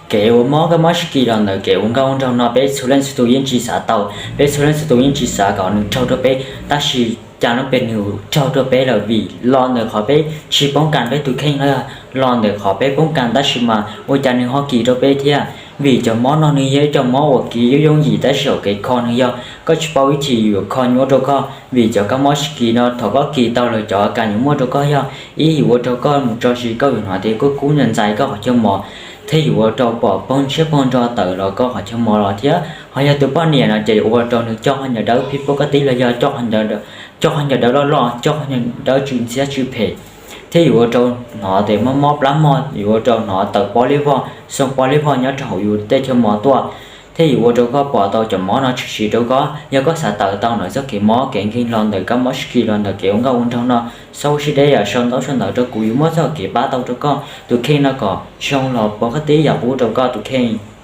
Kev ua mob kab mob sib kis los ntawm kev ua nkauj ua nraug no peb txhua leej txhua tus yeej tsis xav tau, peb txhua leej txhua tus yeej tsis xav kom nws raug rau peb, tab sis cas lub npe nws raug rau peb lawm vim los ntawm qhov peb tsis poob kas peb tus kheej los, los ntawm qhov peb poob kas tab sis mas ua cas nws ho kis rau peb thiab. Vim cov mob no nws yog ib cov mob uas kis yooj yooj yim tab sis hom kev kho nws yog koj tsis paub ib chim yuav kho nyuaj rau koj, vim cov kab mob sib kis no thaum koj kis tau lawm cov kas yuav muaj rau koj yog ib, yuav ua rau koj mus tso siv koj yuav hnov tias kub kub ntxais ntxais koj qhov chaw mos, thiab yuav ua rau pom poog ntshiab poog nro tawm los koj qhov chaw mos los thiab. Ho yog tus poj niam no ces yuav ua rau nws coj qhov ncauj dawb phib pub koj tib los yog coj qhov ncauj dawb loj loj, coj qhov ncauj dawb tsw ntxhiab tsw phem, thiab yuav ua rau hnov tias mob mob plab mog, yuav ua rau hnov tawm pob liab vog, xoo pob liab vog nyob rau hauv yus tej chaw mos tuaj, thiab yuav ua rau koj pom tau cov mob no tshwm sim rau koj. Yog koj xav tawm tau ntawm txoj kev mob kev nkeeg los ntawm kab mob sib kis los ntawm kev ua nkauj ua nraug no, sau sib deb yam sau ntaub sau ntawv rau kuv, yuav muab txoj kev pab tau rau koj tus kheej no kom zoo los pov koj tib yam pub rau koj tus kheej.